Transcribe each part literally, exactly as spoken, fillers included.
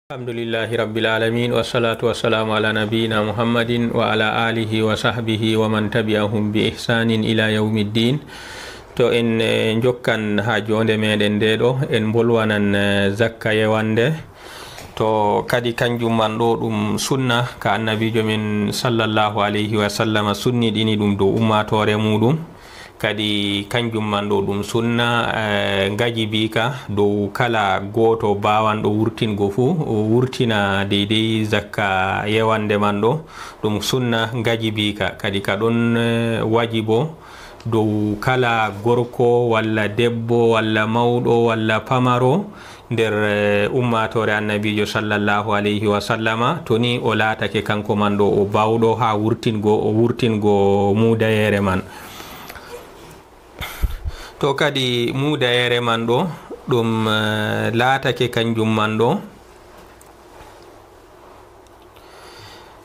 Alhamdulillahi Rabbil Alamin, wassalatu wassalamu ala nabiyyina Muhammadin wa ala alihi wa sahbihi wa man tabi'ahum bi ihsanin ila yawmiddin. To en eh, jokkan ha jonde meɗen nde ɗo, en bolwanan eh, zakka yewande. To kadi kanjum man ɗo ɗum sunna ka annabijo men sallallahu alayhi wa sallama sunni ɗini ɗum dow ummatore muɗum. Kadi kanjum man ɗo ɗum sunna eh, ngaji bika dow kala goto bawanɗo wurtingo fu wurtina deydey zakka yewande man ɗo. Ɗum sunna ngaji bika kadi ka ɗon eh, waji bo dow kala gorko walla debbo walla mawɗo walla pamaro nder eh, ummatore annabijo sallallahu alayhi wa sallama, to ni o laatake kanko man ɗo o bawɗo ha wurtingo o wurtingo mudayere man. To kadi mudayere man ɗo ɗum eh, laatake kanjum man ɗo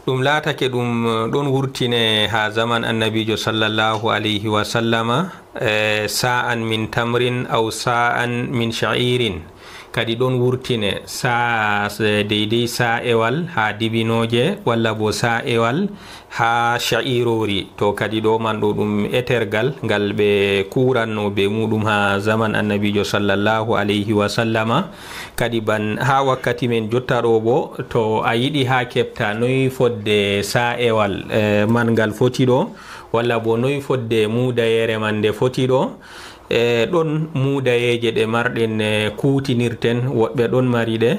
ɗum laatake ɗum eh, ɗon wurtine ha zaman annabijo sallallahu alayhi wa sallama eh, sa'an min tamrin aw sa'an min sha'irin. Kadi ɗon wurtine sa deydey sa'ewal ha dibinoje walla bo sa'ewal ha sha'irori. To kadi ɗo man ɗo ɗum etergal ngal ɓe kuranno be muɗum ha zaman annabijo sallallahu alayhi wa sallama. Kadi ban ha wakkati men jotta ɗo bo to a yiɗi ha kepta noy fodde sa'ewal eh, man ngal foti ɗo walla bo noy fodde mudayere man nde foti ɗo. E ɗon mudayeje ɗe marɗen eh, kutinirten woɗɓe ɗon mari ɗe.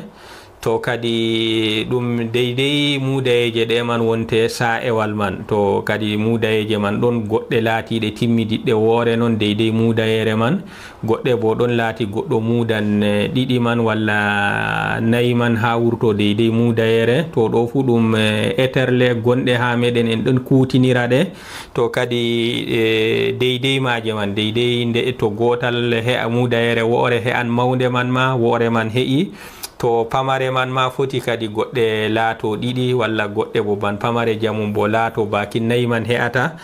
To kadi ɗum deydey mudayeje ɗe man wonte sa'ewal man to kadi mudayeje man ɗon goɗɗe laatiɗe timmidiɗɗe woore noon deydey mudayere man. Goɗɗe bo ɗon laati goɗɗo mudan eh, ɗiɗi man walla nayi man ha wurto deydey mudayere to ɗo fu ɗum eh, eterle gonɗe ha meɗen en ɗon kutinira ɗe. To kadi eh, deydey maje man deydey nde to gotal he'a mudayere wo'ore he'an mawnde man ma wo'ore man he'i to pamare man ma foti kadi goɗɗe laato ɗiɗi walla goɗɗe bo ban pamare jamum bo laato bakin nayi man he'ata.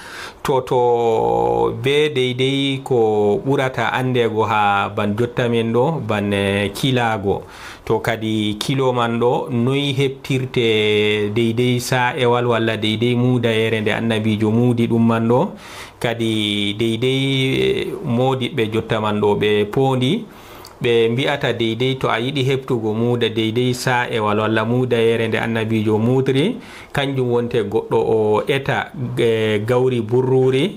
To to be deydey ko ɓurata andego ha ban jotta men ɗo ban eh, kilago. To kadi kilo man ɗo noy heɓtirte deydey sa'ewal walla deydey mudayere nde annabijo mudi ɗum man ɗo. Kadi deydey eh, modiɓɓe jotta man ɗo ɓe poondi ɓe mbi'ata deydey to a yiɗi heɓtugo muuda deydey sa'ewal walla muudayere nde annabiijo muudri, kanjum wonte goɗɗo o eta eh, gawri burruuri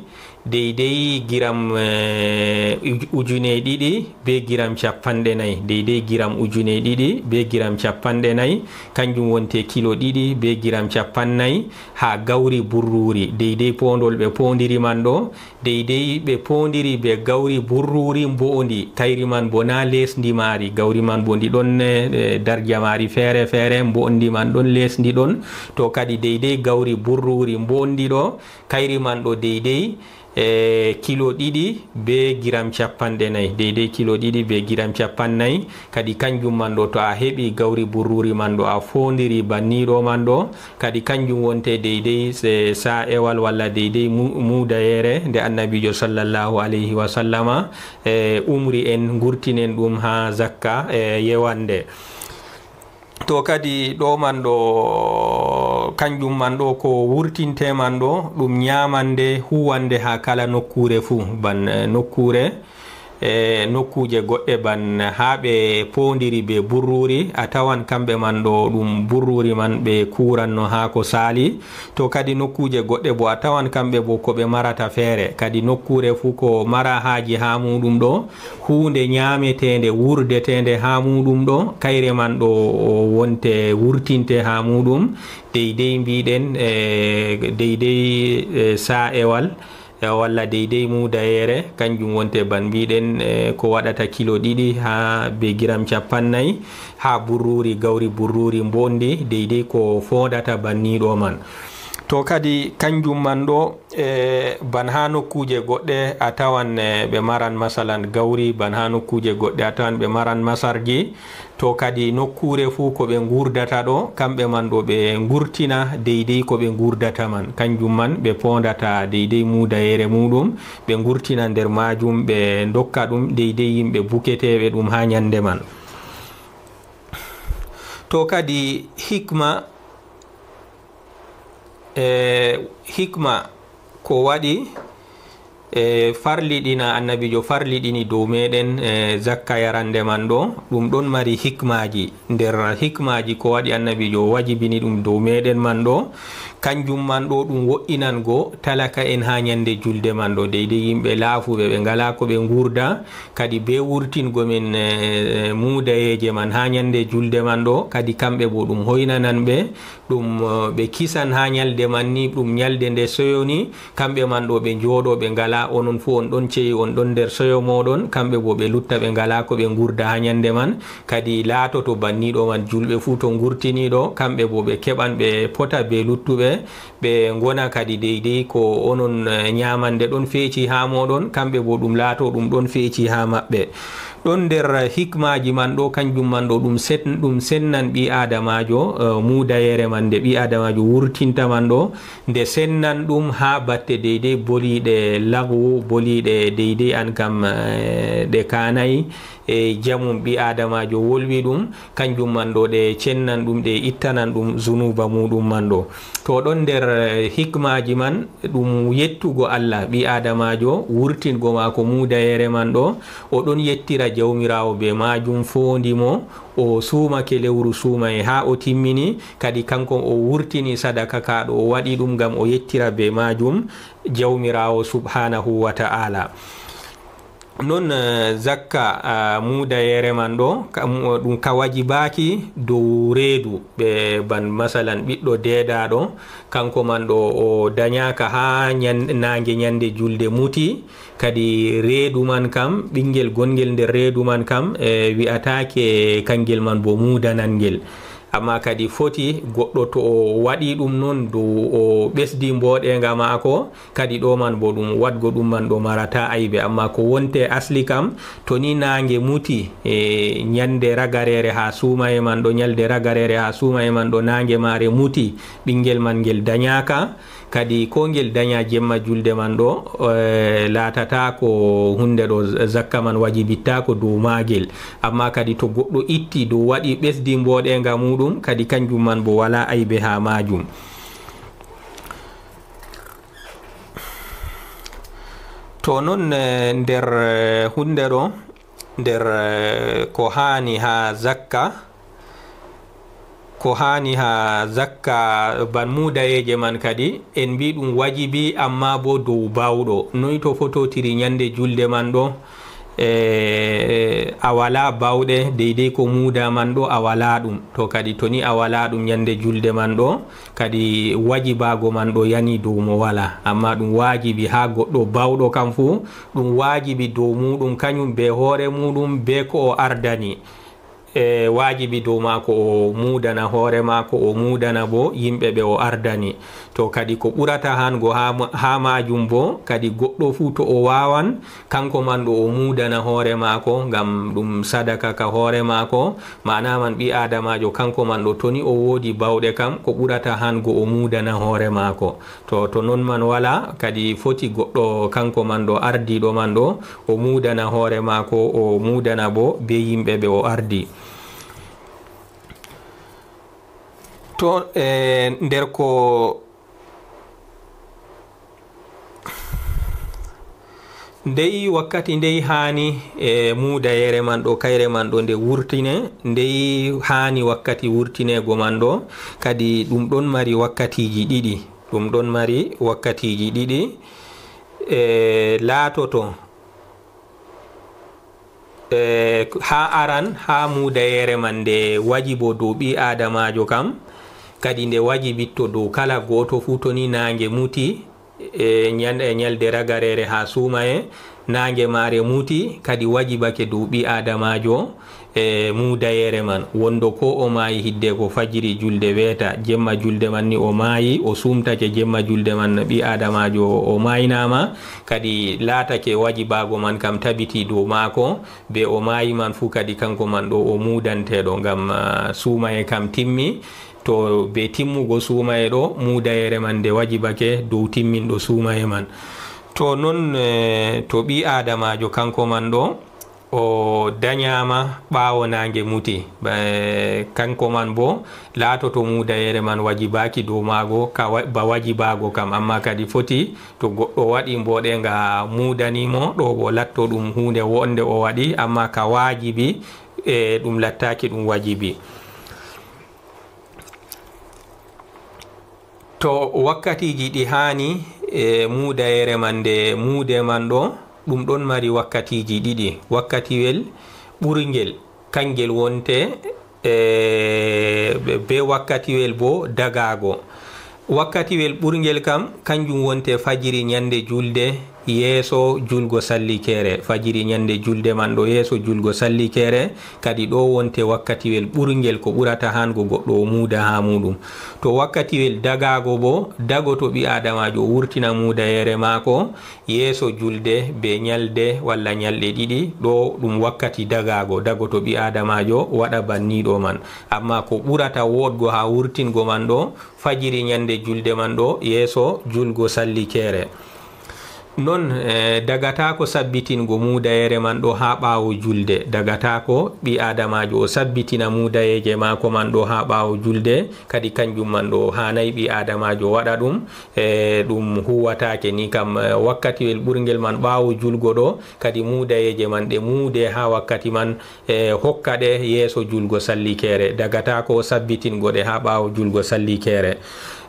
deydey giram eh, uj- ujune ɗiɗi be giram cappanɗe nayi, deydey giram ujune ɗiɗi be giram cappanɗe nayi, kanjum wonte kilo ɗiɗi be giram cappannayi ha gawri burruuri, deydey poondol ɓe poondiri man ɗo. Deydey ɓe poondiri be gawri burruuri mbo'ondi, kayri man bo na leesndi maari, gawri man bo ndi ɗon eh, darja maari feere feere, mbo'ondi man ɗon leesndi ɗon. To kadi deydey gawri burruuri mbo'ondi ɗo, kayri man ɗo deydey eh, kilo ɗiɗi be giram cappanɗe nayi, deydey kilo ɗiɗi be giram cappannayi. Kadi kanjum man ɗo to a heɓi gawri burruuri man ɗo a foondiri banniiɗo man ɗo, kadi kanjum wonte deydey se- sa'ewal walla deydey mu- muudayere nde annabiijo sallallahu alayhi wa sallama e umri en ngurtinen ɗum ha zakka e yewande. To kadi ɗo man ɗo kanjum man ɗo ko wurtinte man ɗo ɗum ñaamande huwande ha kala nokkuure fuu ban eh, nokkuure e nokkuuje goɗɗe ban haa ɓe poondiri bee burruuri, a tawan kamɓe man ɗo ɗum burruuri man ɓe kuuranno haa ko saali. To kadi nokkuuje goɗɗe boo a tawan kamɓe boo ko ɓe marata feere. Kadi nokkuure fuu ko mara haaje haa muuɗum ɗo, huunde ñaameteende wurdeteende haa muuɗum ɗo, kayre man ɗo wonte wurtinte haa muuɗum, dey dey mbiiɗen e dey dey e saa'ewal. E walla dey dey muudayeere, kanjum wonte ban mbiiɗen eh, ko waɗata kilo ɗiɗi haa be giram cappannayi haa burruuri, gawri burruuri mbonndi dey dey ko foondata banniiɗo man. To kadi kanjum man ɗo e ban haa nokkuuje goɗɗe a tawan eh, ɓe maran masalan gawri, ban haa nokkuuje goɗɗe a tawan ɓe maran masarji. To kadi nokkuure fuu ko ɓe nguurdata ɗo, kamɓe man ɗo ɓe ngurtina dey dey ko ɓe nguurdata man. Kanjum man ɓe poondata dey dey muudayeere muuɗum, ɓe ngurtina nder maajum, ɓe ndokka ɗum dey dey yimɓe buketeeɓe ɗum haa nyannde man. To kadi hikma, e hikma ko waɗi e farliɗina, annabiijo farliɗini dow meɗen e zakka yarande man ɗo, ɗum ɗon mari hikmaaji. Nder hikmaaji ko waɗi annabiijo wajibini ɗum dow meɗen man ɗo, kanjum man ɗo ɗum wo'inango talaka en haa nyande julde man ɗo, deydey yimɓe laafuɓe, ɓe ngalaa ko ɓe ngurda, kadi be wurtingo min e muudayeeje man haa nyande julde man ɗo, kadi kamɓe bo ɗum hoynanan ɓe, ɗum eh, ɓe kisan haa nyalde man ni, ɗum nyalde nde seyo ni, kamɓe man ɗo ɓe njooɗo, ɓe ngalaa, onon fuu on ɗon ceyi, on ɗon nder seyo mooɗon, kamɓe bo ɓe lutta, ɓe ngalaa ko ɓe ngurda haa nyande man. Kadi laatoto banniiɗo man, julɓe fuu to ngurtiniiɗo, kamɓe bo ɓe keɓan, ɓe pota be luttuɓe, ɓe ngona kadi deydey ko onon eh, nyaamande ɗon feeci haa mooɗon, kamɓe bo ɗum laato ɗum ɗon feeci haa maɓɓe. Ɗon nder hikmaaji man ɗo, kanjum man ɗo ɗum sen-, ɗum sennan ɓii aadamaajo, eh, muudayeere man nde ɓii aadamaajo wurtinta man ɗo, nde sennan ɗum haa batte deydey boliiɗe lagwu, boliiɗe deydey an kam, eh, ɗe kaanayi, e jamum ɓii aadamaajo wolwi ɗum, kanjum man ɗo ɗe cennan ɗum, ɗe ittanan ɗum zunuuba muuɗum man ɗo. To ɗon nder eh, hikmaaji man, ɗum yettugo Allah, ɓii aadamaajo wurtingo maako muudayeere man ɗo, o ɗon yettira Jawmiraawo be maajum, foondi mo, o suumake lewru suumaye haa o timmini, kadi kanko o wurtini sadaka ka ɗo, o waɗi ɗum ngam o yettira be maajum Jawmiraawo subhaanahu wa ta'ala. Non eh, zakka ah, muudayeere man ɗo, ka- mu- ɗum ka wajibaaki dow reedu, ɓe ban masalan ɓiɗɗo deedaaɗo, kanko man ɗo o danyaaka haa nyan- naange nyande julde muti, kadi reedu man kam, ɓinngel gonngel nder reedu man kam, e wi'ataake kanngel man bo muudanangel. Amma kadi foti goɗɗo to o waɗi ɗum non dow o ɓesdi mbooɗeeŋga maako, kadi ɗo man bo ɗum waɗgo ɗum man ɗo marataa aybe. Amma ko wonte asli kam, to ni naange muti, e nyande ragareere haa suumaye man ɗo, nyalde ragareere haa suumaye man ɗo, naange maare muti, ɓinngel man ngel danyaaka, kadi ko ngel danya jemma julde man ɗo, eh, laatata ko huunde ɗo z-, zakka man wajibittaako dow maagel. Amma kadi to goɗɗo itti dow waɗi ɓesdi mbooɗeeŋga muuɗum, kadi kanjum man bo walaa aybe haa maajum. To non eh, nder eh, huunde ɗo, nder eh, ko haani haa zakka, ko haani haa zakka ban muudayeeje man kadi, en mbi ɗum wajibi, amma bo dow bawɗo. Noy to fototiri nyande julde man ɗo, eh, a walaa bawɗe, deydey ko muuda man ɗo a walaa ɗum. To kadi to ni a walaa ɗum nyande julde man ɗo, kadi wajibaago man ɗo yani dow mo walaa. Amma ɗum waajibi haa goɗɗo bawɗo kam fuu, ɗum waajibi dow muuɗum kanyum be hoore muuɗum, be ko o ardani. E waajibi dow maako o muudana hoore maako, o muudana bo yimɓe ɓe o ardani. To kadi ko ɓurata hango haa ma-, haa maajum bo, kadi goɗɗo fuu to o waawan, kanko man ɗo o muudana hoore maako, ngam ɗum sadaka ka hoore maako. Ma'ana man ɓii aadamaajo kanko man ɗo, to ni o woodi bawɗe kam, ko ɓurata hango o muudana hoore maako. To, to non man walaa, kadi foti goɗɗo kanko man ɗo, ardiiɗo man ɗo, o muudana hoore maako, o muudana bo be yimɓe ɓe o ardi. To, e, nder ko, ndey wakkati ndey haani e muudayeere man ɗo, kayre man ɗo nde wurtine, ndey haani wakkati wurtineego man ɗo, kadi ɗum ɗon mari wakkatiiji ɗiɗi. Ɗum ɗon mari wakkatiiji ɗiɗi, e, laatoto, e, haa aran, haa muudayeere man nde wajibo dow ɓii aadamaajo kam, kadi nde wajibitto dow kala gooto fuu, to ni naange muti, e, nyan-, e nyalde ragareere haa suumaye, naange maare muti, kadi wajibake dow ɓii aadamaajo, e, muudayeere man. Wondo ko o maayi hiddeko fajiri julde weeta, jemma julde man ni o maayi, o sumtake jemma julde man, ɓii aadamaajo o maaynaama, kadi laatake wajibaago man kam tabiti dow maako, be o maayi man fuu kadi kanko man ɗo o muudanteeɗo, ngam, ah, suumaye kam timmi. To be timmugo suumaye ɗo, muudayeere man nde wajibake dow timminɗo suumaye man. To non, eh, to ɓii aadamaajo kanko man ɗo, O dañaama ɓaawo naange muti. Ba-, kanko man bo laatoto muudayeere man wajibaaki dow maago ka wa-, ba wajibaago kam, amma kadi foti to goɗɗo waɗi mboɗe nga muudani mo, ɗo bo latto ɗum huunde wonde o waɗi, amma ka waajibi, e, ɗum lattaaki ɗum wajibi. To wakkatiiji ɗi haani, e, muudayeere man nde muude man ɗo, ɗum ɗon mari wakkatiiji ɗiɗi. Wakkatiwel ɓurngel, kangel wonte, e, be, be wakkatiwel bo dagaago. Wakkatiwel ɓurngel kam, kanjum wonte fajiri ñande julde, yeeso julgo sallikeere. Fajiri ñande julde man ɗo, yeeso julgo sallikeere, kadi ɗo wonte wakkatiwel ɓurngel ko ɓurata haango goɗɗo o muuda haa muuɗum. To wakkatiwel dagaago bo, dagoto ɓi aadamaajo o wurtina muudayeere maako yeeso julde be ñalde walla ñalɗe ɗiɗi, ɗo ɗum wakkati dagaago, dagoto ɓi aadamaajo waɗa banniiɗo man. Amma ko ɓurata woɗgo haa wurtingo man ɗo, fajiri ñande julde man ɗo, yeeso julgo sallikeere. Non, e, dagataako sabbitingo muudayeere man ɗo haa ɓaawo julde. Dagataako ɓi aadamaajo o sabbitina muudayeeje maako man ɗo haa ɓaawo julde, kadi kanjum man ɗo haanay ɓi aadamaajo waɗa ɗum. E, ɗum huwataake ni kam, e, wakkatiwel ɓurngel man ɓaawo julgo ɗo, kadi muudayeeje man ɗe muude haa wakkati man, e, hokka ɗe yeeso julgo sallikeere. Dagataako sabbitingo ɗe haa ɓaawo julgo sallikeere.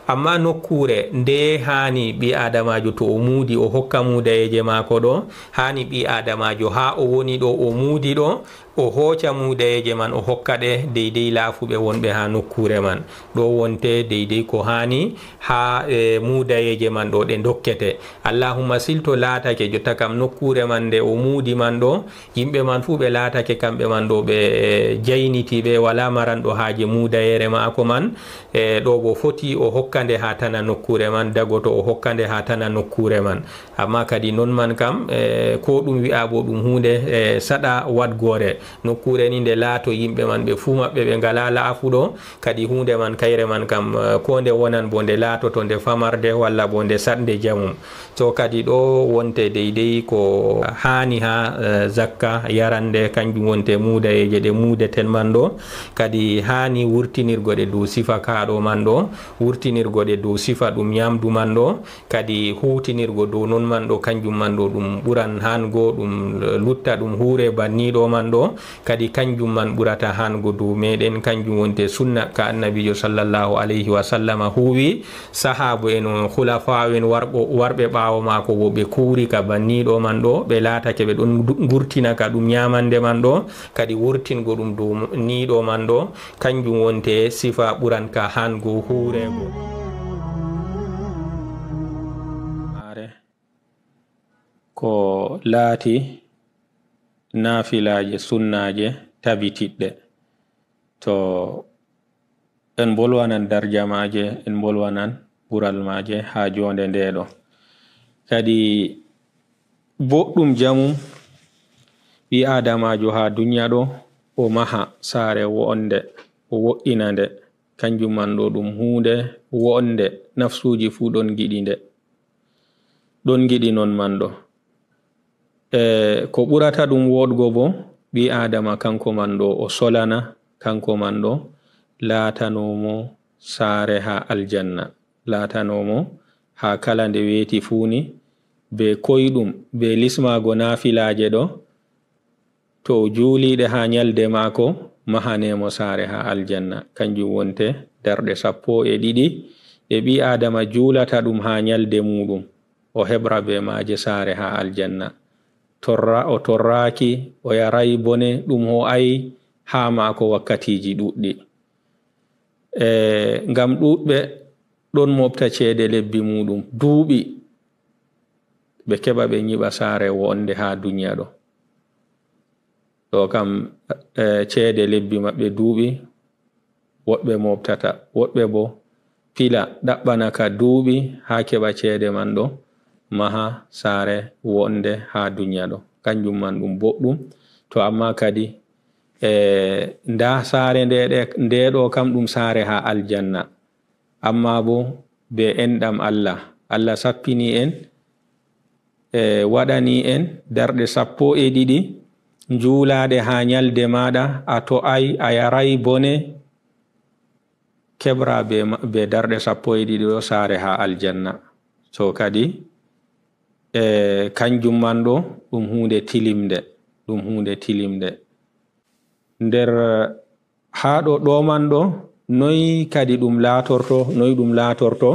Amma nokkuure nde haani ɓi aadamaajo to o muudi, o hokka muudayeeje maako ɗo, haani ɓi aadamaajo haa o woni ɗo, o muudi ɗo, o hooca muudayeeje man, o hokka ɗe deydey laafuɓe wonɓe haa nokkuure man. Ɗo wonte deydey ko haani haa, e, muudayeeje man ɗo ɗe ndokkete. Allahumma sil to laatake jotta kam nokkuure man nde o muudi man ɗo, yimɓe man fuu ɓe laatake kamɓe man ɗo ɓe, e, jaynitiiɓe, walaa maranɗo haaje muudayeere maako man. E, ɗo bo foti o hokka nde haa tana nokkuure man, dagoto o hokka nde haa tana nokkuure man. Amma kadi non man kam, e, ko ɗum wi'a bo ɗum huunde, e, saɗa waɗgoore. Nokkuure ni nde laato yimɓe man ɓe fuu maɓɓe ɓe ngalaa laafuɗo, kadi huunde man kayre man kam, e, ko nde wonan bo nde laatoto nde famarde walla bo nde saɗnde jamum. To kadi ɗo wonte deydey ko haani haa, e, zakka yarande, kanjum wonte muudayeeje ɗe muudeten man ɗo, kadi haani wurtinirgo ɗe dow sifa kaaɗo man ɗo, wurtinirgo ɗe dow sifa ɗum ñamdu man ɗo, kadi huutinirgo dow non man ɗo, kanjum man ɗo ɗum ɓuran haango ɗum lutta ɗum huure banniiɗo man ɗo, kadi kanjum man ɓurata haango dow meɗen, kanjum wonte sunna ka Annabiijo sallallahu alayhi wa sallama huuwi, sahaabu en, o khulafa'u en, warɓo-, warɓe ɓaawo maako bo ɓe kuuri ka banniiɗo man ɗo, ɓe laatake ɓe ɗon ndu-, ngurtina ka ɗum ñaamande man ɗo, kadi wurtingo ɗum dow niiɗo man ɗo, kanjum wonte sifa ɓuran ka haango huureego. Maare ko laati naafilaaje sunnaaje tabitiɗɗe. To en mbolwanan darja maaje, en mbolwanan ɓural maaje haa joonde nde ɗo. Kadi boɗɗum jamum ɓii aadamaajo haa dunya ɗo, o maha saare wo'onde, o wo'ina nde. Kanjum man ɗo ɗum huunde wo'onde, nafsuuji fuu ɗon ngiɗi nde. Ɗon ngiɗi non man ɗo. E ko ɓurata ɗum woɗgo bo, ɓii aadama kanko man ɗo o solana, kanko man ɗo laatano mo saare haa aljanna. Laatano mo haa kala nde weeti fuu ni, be koyɗum, be lismaago naafilaaje ɗo, to o juuliiɗe haa nyalde maako, mahane mo saare haa aljanna. Kanjum wonte darɗe sappo e ɗiɗi ɗe ɓii aadama juulata ɗum haa nyalde muuɗum, o heɓra be maaje saare haa aljanna. Torra, o torraaki, o yaraay bone, ɗum ho'aay haa maako wakkatiiji ɗuɗɗi. E, ngam ɗuuɗɓe ɗon mooɓta ceede lebbi muuɗum duuɓi, ɓe keɓa ɓe nyiɓa saare wo'onde haa dunya ɗo. Ɗo kam, e, ceede lebbi maɓɓe duuɓi, woɗɓe mooɓtata, woɗɓe bo pila ɗaɓɓana ka duuɓi haa keɓa ceede man ɗo, maha saare wo'onde haa dunya ɗo. Kanjum man ɗum boɗɗum. To amma kadi, e, ndaa saare nde, ɗe, nde ɗo kam ɗum saare haa aljanna. Amma bo be enɗam Allah. Allah sappini en, e, waɗani en darɗe sappo e ɗiɗi njuulaaɗe haa nyalde maaɗa, a to'ay, a yaray bone, keɓra be ma-, be darɗe sappo e ɗiɗi ɗo saare haa aljanna. So kadi, e, kanjum man ɗo, ɗum huunde tilimnde, ɗum huunde tilimnde. Nder, haa ɗo, ɗo man ɗo, noy kadi ɗum laatorto, noy ɗum laatorto?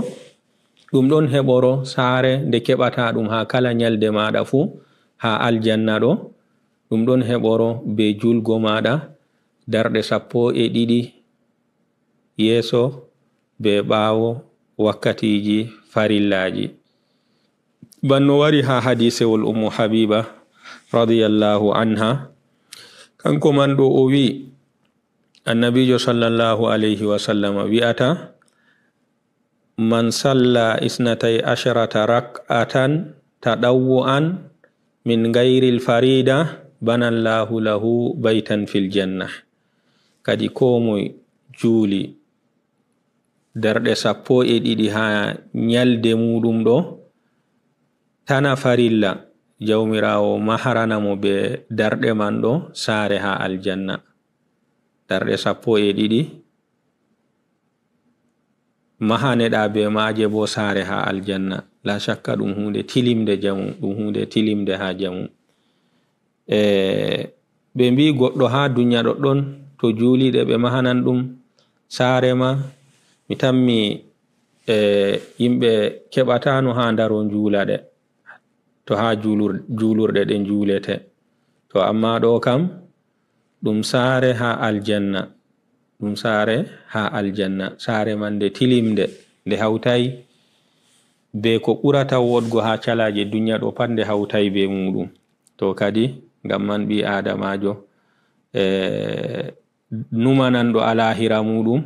Ɗum ɗon heɓoro saare nde keɓata ɗum haa kala nyalde maaɗa fuu, haa aljanna ɗo. Ɗum ɗon heɓoro be juulgo maaɗa darɗe sappo e ɗiɗi yeeso be ɓaawo wakkatiiji farillaaji. Banno wari haa hadiisewol Ummu Habiba radiyallahu anha. Kanko man ɗo o wi'i, Annabiijo sallallahu alayhi wa sallam wi'ata, "Man salla isnatay asharata rak'atan tadawwu'an min gayril farida, banallahu lahu baytan fil jannah." Kadi koo moy juuli darɗe sappo e ɗiɗi haa nyalde muuɗum ɗo, tana farilla, Jawmiraawo maharana mo be darɗe man ɗo saare haa aljanna. Darɗe sappo e ɗiɗi, mahaneɗa be maaje bo saare haa aljanna. La shakka ɗum huunde tilimnde jamu, ɗum huunde tilimnde haa jamu. E, ɓe mbi'i goɗɗo haa dunya ɗoɗɗon, to juuliɗe ɓe mahanan ɗum saare ma, mi tammi, e, yimɓe keɓataano haa ndaro njuula ɗe, to haa juulur-, juulurɗe ɗe njuulete. To amma ɗo kam, ɗum saare haa aljanna. Ɗum saare haa aljanna. Saare man nde tilimnde, nde hawtay be ko ɓurata woɗgo haa calaaje dunya ɗo pat, nde hawtay be muuɗum. To kadi, ngam man ɓii Aadamaajo, e, numananɗo alaahira muuɗum,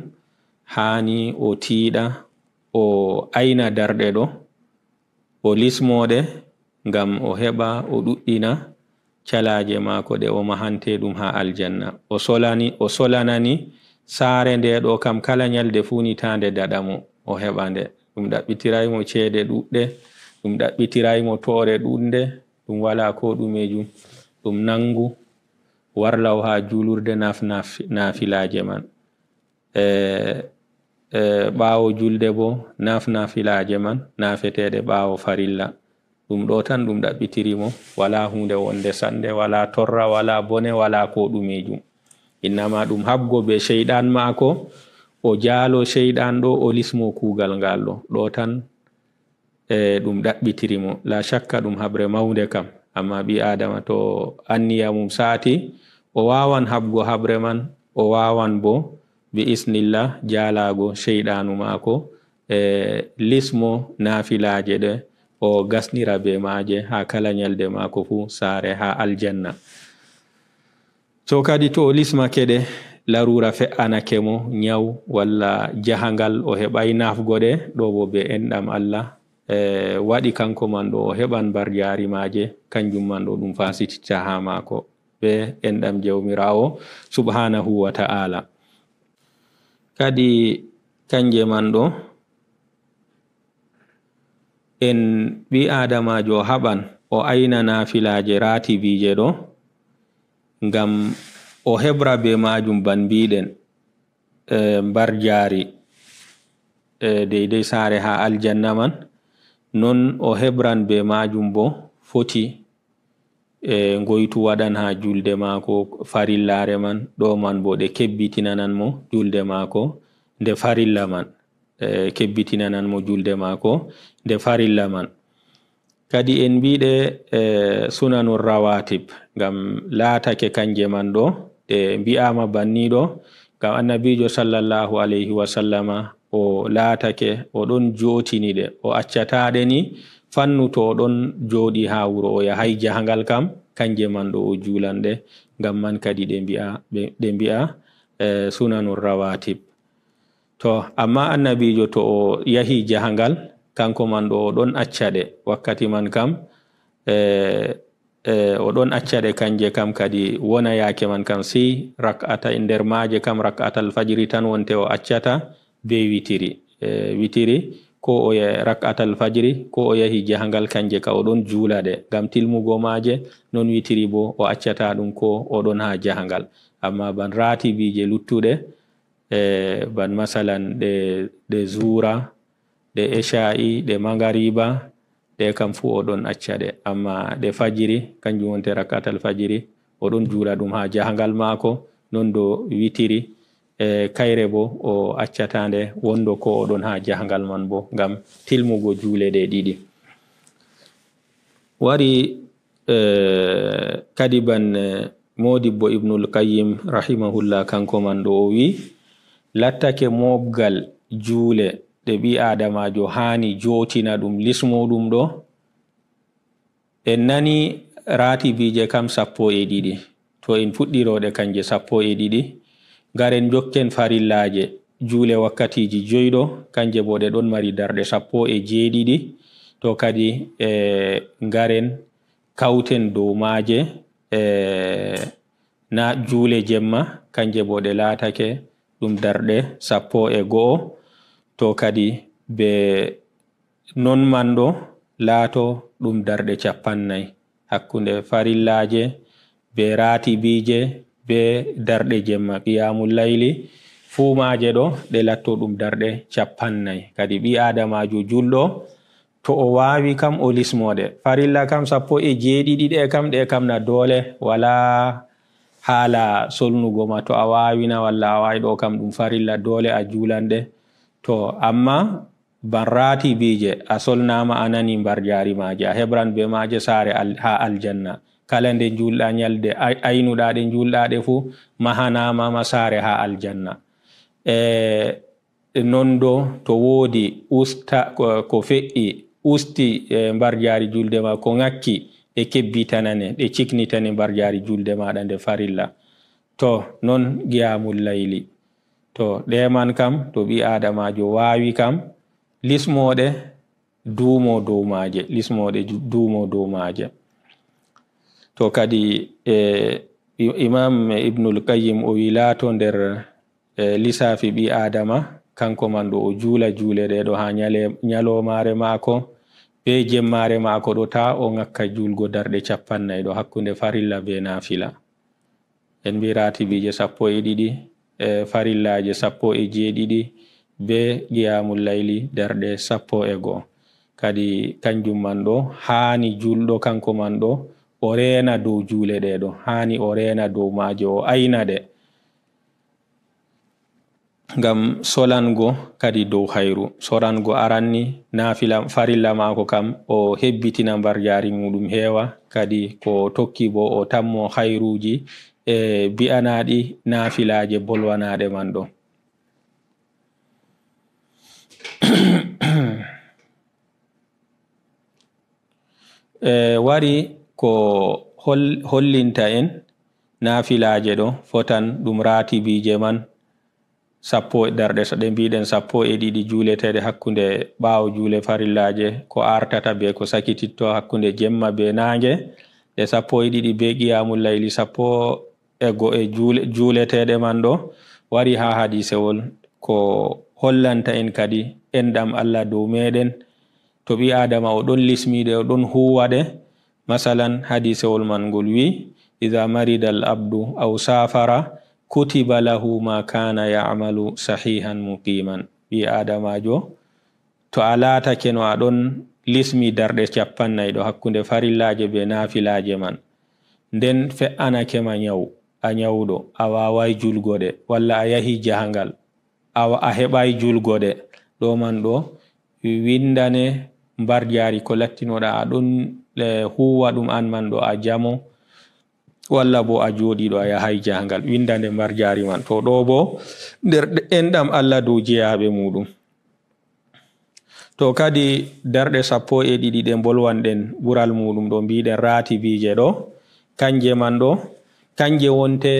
haani o tiiɗa, o ayna darɗe ɗo, o lismoɗe, ngam o heɓa o ɗuɗɗina calaaje maako ɗe o mahante ɗum haa aljanna. O solani, o solanani saare nde ɗo kam kala nyalde fuu ni taa nde daɗa mo, o heɓa nde. Ɗum ɗaɓɓitiray mo ceede ɗuɗɗe, ɗum ɗaɓɓitiray mo toore ɗuɗnde, ɗum walaa ko ɗumeejum. Ɗum nangu warlaw haa juulurde naf-, naf-, naafilaaje man. E, e, ɓaawo julde bo, naf-, naafilaaje man, naafeteeɗe ɓaawo farilla. Ɗum ɗo tan ɗum ɗaɓɓitiri mo, walaa huunde wonde sannde, walaa torra, walaa bone, walaa ko ɗumeejum. Innama ɗum haɓgo be seyɗan maako, o jaalo seyɗan ɗo, o lismo kuugal ngal ɗo. Ɗo tan, e, ɗum ɗaɓɓitiri mo. La shakka ɗum haɓre mawnde kam. Amma ɓii Aadama to anniya mum saati, o waawan haɓgo haɓre man, o waawan bo, bi isnillah, jaalaago seyɗaanu maako, e, lismo naafilaaje ɗe o gasnira be maaje haa kala nyalde maako fuu saare haa aljanna. To kadi to o lismake ɗe, laruura fe'anake mo, nyaw walla jahangal, o heɓay nafgo ɗe, ɗo bo be enɗam Allah, e, waɗi kanko man ɗo o heɓan mbarjaari maaje, kanjum man ɗo ɗum fasititta haa maako, be enɗam Jawmiraawo subhaanahu wa ta'ala. Kadi kanje man ɗo, en ɓii Aadamaajo o haɓan, o ayna naafilaaje raatibiije ɗo, ngam o heɓra be maajum ban mbiɗen, e, mbarjaari, e, deydey saare haa aljanna man, non o heɓran be maajum bo foti, e, ngoytu waɗan haa julde maako farillaare man, ɗo man bo ɗe kebbitinanan mo julde maako nde farilla man, e, kebbitinanan mo julde maako nde farilla man. Kadi en mbiɗe, e, sunanu rawatib, ngam laatake kanje man ɗo, ɗe mbi'ama banni ɗo, ngam Annabiijo sallallahu alayhi wa sallama o laatake, o ɗon jootini ɗe, o accata ɗe ni, fannu to o ɗon jooɗi haa wuro, o yahay jahangal kam, kanje man ɗo o juulan ɗe, ngam man kadi ɗe mbi'a, ɓe, ɗe mbi'a, e, sunanu rawatib. To, amma Annabiijo to o yahi jahangal, kanko man ɗo o ɗon acca ɗe. Wakkati man kam, e, e, o ɗon acca ɗe kanje kam kadi wona yaake man kam, sey rak'ata, nder maaje kam rak'atal fajri tan wonte o accata be witiri. E, witiri ko o ye-, rak'atal fajri, ko o yahi jahangal, kanje ka o ɗon juula ɗe ngam tilmugo maaje, non witiri bo o accata ɗum ko o ɗon haa jahangal. Amma ban raatibiije luttuɗe, e, ban masalan ɗe, ɗe zuura, ɗe esha'i, ɗe mangariba, ɗe kam fuu o ɗon acca ɗe. Amma ɗe fajiri, kanjum wonte rak'atal fajiri, o ɗon juula ɗum haa jahangal maako, non do witiri, e, kayre bo o accata nde wondo ko o ɗon haa jahangal man bo, ngam tilmugo juule ɗe ɗiɗi. Wari, e, kadi ban, e, Modibbo Ibnul Qayyim rahimahullah, kanko man ɗo o wi, lattake mooɓgal juule ɗe ɓii aadamaajo haani jootina ɗum lismo ɗum ɗo. En nani raatibiije kam sappo e ɗiɗi. To en puɗɗirooɗe kanje sappo e ɗiɗi, ngaren jokken farillaaje juule wakkatiiji joy ɗo, kanje bo ɗe ɗon mari darɗe sappo e jeeɗiɗi. To kadi, e, ngaren kawten dow maaje, e, na juule jemma, kanje bo ɗe laatake ɗum darɗe sappo e go'o. To kadi be non man ɗo laato ɗum darɗe capannay, hakkunde farillaaje, be raatibiije, be darɗe jemma, qiyamul layli, fuu maaje ɗo ɗe latto ɗum darɗe capannay. Kadi ɓii aadamaajo julɗo, to o waawi kam, o lismoɗe. Farilla kam sappo e jeeɗiɗi ɗe kam, ɗe kam na doole, walaa haala solnugo ma. To a waawina walla a waawi ɗo kam, ɗum farilla doole a juulanɗe. To, amma ban raatibiije, a solnaama, a nani mbarjaari maaje, a heɓran be maaje saare al-, haa aljanna. Kala nde njuulɗa nyalde ay-, aynuɗa ɗe, njuulɗa ɗe fuu, mahanaama ma saare haa aljanna. E, non do to woodi usta, ko, ko feƴƴi, usti, e, mbarjaari julde ma, ko ŋakki, ɗe kebbitanane, ɗe ciknitane mbarjaari julde maaɗa nde farilla. To, non qiyamul layli. To, ɗe man kam, to ɓii aadamaajo waawi kam, lismoɗe, duumo dow maaje, lismoɗe ju-, duumo dow maaje. To kadi, e, i-, Imam Ibnul Qayyim o wi laato nder, e, lisaafi ɓii aadama, kanko man ɗo o juula juule ɗe ɗo haa nyale-, nyaloomaare maako, be jemmaare maako ɗo, taa o ŋakka juulgo darɗe capannay ɗo hakkunde farilla be naafila. En mbi raatibiije sappo e ɗiɗi, e farillaaje sappo e jeeɗiɗi, be qiyamul layli darɗe sappo e go'o. Kadi kanjum man ɗo, haani julɗo kanko man ɗo, o reena dow juule ɗe ɗo, haani o reena dow maaje, o ayna ɗe. Ngam solango kadi dow hayru. Sorango aranni, naafila, farilla maako kam, o hebbitina mbarjaari muuɗum heewa, kadi ko tokki bo o tammo hayruuji e bi'anaaɗi naafilaaje bolwanaaɗe man ɗo. E, wari ko hol-, hollinta en naafilaaje ɗo, fotan ɗum raatibiije man, sappo, darɗe sa-, ɗe mbiɗen sappo e ɗiɗi juuleteeɗe hakkunde ɓaawo juule farillaaje, ko artata be ko sakititto hakkunde jemma be naange, ɗe sappo e ɗiɗi be qiyamul layli sappo e go-, e juule-, juuleteeɗe man ɗo, wari haa hadisewol ko hollanta en kadi enɗam Allah dow meɗen. To ɓii Aadama o ɗon lismiɗe, o ɗon huwaɗe, masalan, hadisewol man ngol wi, "Iza marida al abdu aw safara, kutiba lahu ma kana ya'malu sahihan muqiman." Ɓii Aadamajo, to a laatake no a ɗon lismi darɗe capannay ɗo hakkunde farillaaje be naafilaaje man, nden fe'anake ma nyaw, a nyawɗo, a waaway julgo ɗe, walla a yahi jahangal, a wa-, a heɓay julgo ɗe, ɗo man ɗo windane mbarjaari ko lattinoɗa a ɗon, eh, huwa ɗum an man ɗo a jamo, walla bo a jooɗiɗo a yahay jahangal, windane mbarjaari man. To ɗo bo nder ɗe-, enɗam Allah dow jeyaaɓe muɗum. To kadi darɗe sappo e ɗiɗi ɗe mbolwanɗen ɓural muɗum ɗo mbiɗen raatibiije ɗo, kanje man ɗo, kanje wonte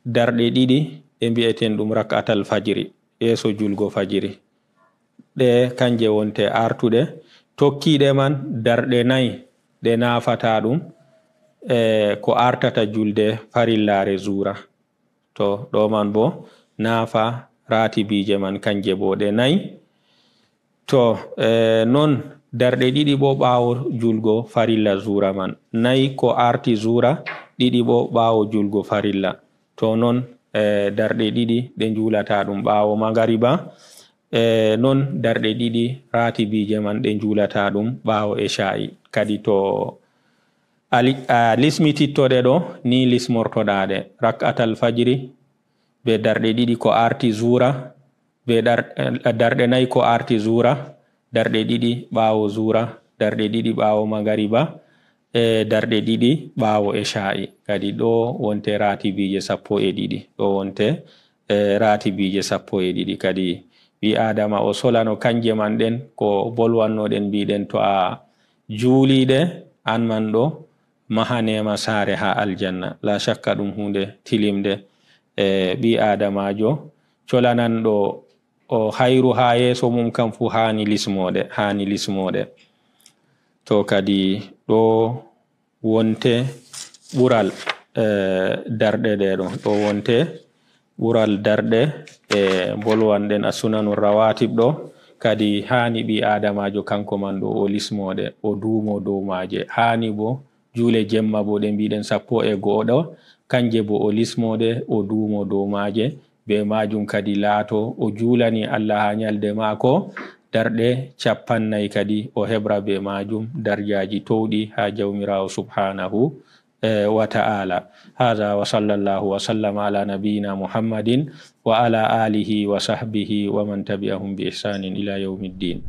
darɗe ɗiɗi ɗe mbi'eten ɗum rak'atal fajiri, yeeso julgo fajiri. Ɗe kanje wonte artuɗe, tokkiiɗe man darɗe nay ɗe naafata ɗum, e, ko artata julde farillaare zuura. To ɗo man bo naafa raatibiije man kanje bo ɗe nay. To, e, non darɗe ɗiɗi bo ɓaawo julgo farilla zuura man. Nayi ko arti zuura, ɗiɗi bo ɓaawo julgo farilla. To non, e, darɗe ɗiɗi ɗe njuulata ɗum ɓaawo magariba. E, non darɗe ɗiɗi raatibiije man ɗe njuulata ɗum ɓaawo eshaa'i. Kadi to a li-, a lismititto ɗe ɗo, ni lismortoɗaa ɗe. Rak'atal fajri, be darɗe ɗiɗi ko arti zuura, be dar-, eh, darɗe nayi ko arti zuura, darɗe ɗiɗi ɓaawo zuura, darɗe ɗiɗi ɓaawo magariba, e darɗe ɗiɗi ɓaawo eshaa'i. Kadi ɗo wonte raatibiije sappo e ɗiɗi. Ɗo wonte, e, raatibiije sappo e ɗiɗi. Kadi ɓii Aadama o solano kanje man ɗen ko bolwannoɗen mbiɗen to a juuliiɗe an man ɗo mahaneema saare haa aljanna. La shakka ɗum huunde tilimde. E, ɓii Aadamaajo colananɗo o hayru haa yeeso mum kam fu haani lismoode, haani lismoode. To kadi ɗo wonte ɓural, e, darɗe ɗe ɗo. Ɗo wonte ɓural darɗe e bolwanɗen a sunanu rawatib ɗo. Kadi haani ɓii Aadamaajo kanko man ɗo o lismoode, o duumo dow maaje. Haani bo juule jemma bo ɗe mbiɗen sappo e go'o ɗo, kanje bo o lismoode, o duumo dow maaje. Be maajum kadi laato o juulani Allah haa nyalde maako darɗe cappannayi kadi o heɓra be maajum darjaaji towɗi haa Jawmiraawo subhaanahu, e, wa ta'ala. Haadha wa sallallahu wa sallama ala nabiyyina Muhammadin wa ala alihi wa sahbihi wa man tabi'ahum bi ihsanin ila yawmiddin.